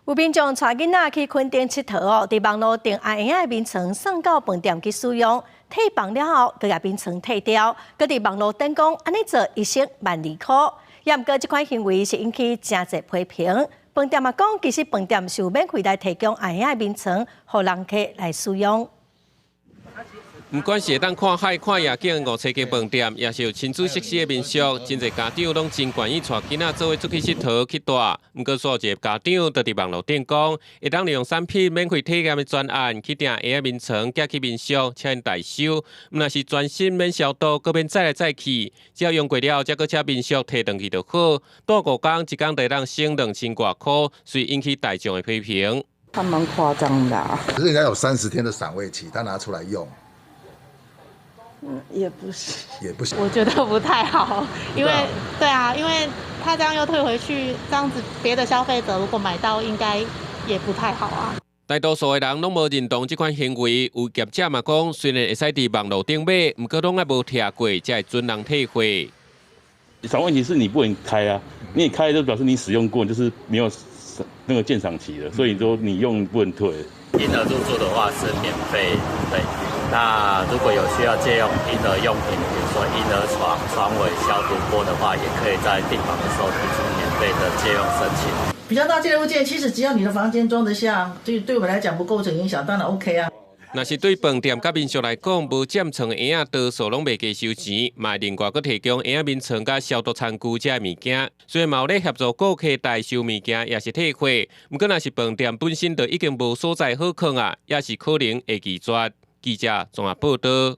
有民眾帶囡仔去墾丁𨑨迌哦，佇網路訂阿嬰仔的眠床送到飯店去使用，退房了後，閣共眠床退掉，閣佇網路頂講按呢做一省萬二箍。也毋過這款行為是引起誠濟批評。飯店嘛講，其實飯店是有免費來提供阿嬰仔的眠床，予人客來使用。毋管是會當看海、看夜景的五星級飯店，抑是有親子設施的民宿，真濟家長攏真願意帶囡仔做伙出去𨑨迌去蹛。毋過，煞有一個家長就佇網路頂講，會當利用產品免費體驗的專案去訂嬰仔眠床，寄去民宿，請𪜶代收。毋但是全新免消毒，閣免載來載去，只要用過了，才閣請民宿提轉去就好。蹛5工，一工就會當省2000外箍，遂引起大眾的批評。他蠻誇張的啊。可是人家有30天的賞味期，他拿出來用。嗯，也不是，也不行。我覺得不太好，因為對啊，因為他這樣又退回去，這樣子別的消費者如果買到，應該也不太好啊。大多數的人攏無認同這款行為，有業者嘛講，雖然會使佇網路頂買，毋過攏愛無拆過，才會準人退貨。賞味期是你不能開啊，你開就表示你使用過，就是沒有那個鑑賞期的，所以說你用不能退。嬰兒入住的話是免費，對。那如果有需要借用嬰兒用品，比如說嬰兒床、床尾消毒鍋的話，也可以在訂房的時候提出免費的借用申請。比較大件的物件，其實只要你的房間裝得下，對我們來講不構成影響，當然 OK 啊。若是對飯店佮民宿來講，無佔床的嬰仔多數攏袂加收錢，嘛會另外閣提供嬰仔眠床佮消毒餐具這物件。雖然嘛有咧協助顧客代收物件，抑是退貨，毋過若是飯店本身就已經無所在好囥啊，也是可能會拒絕。記者綜合報導。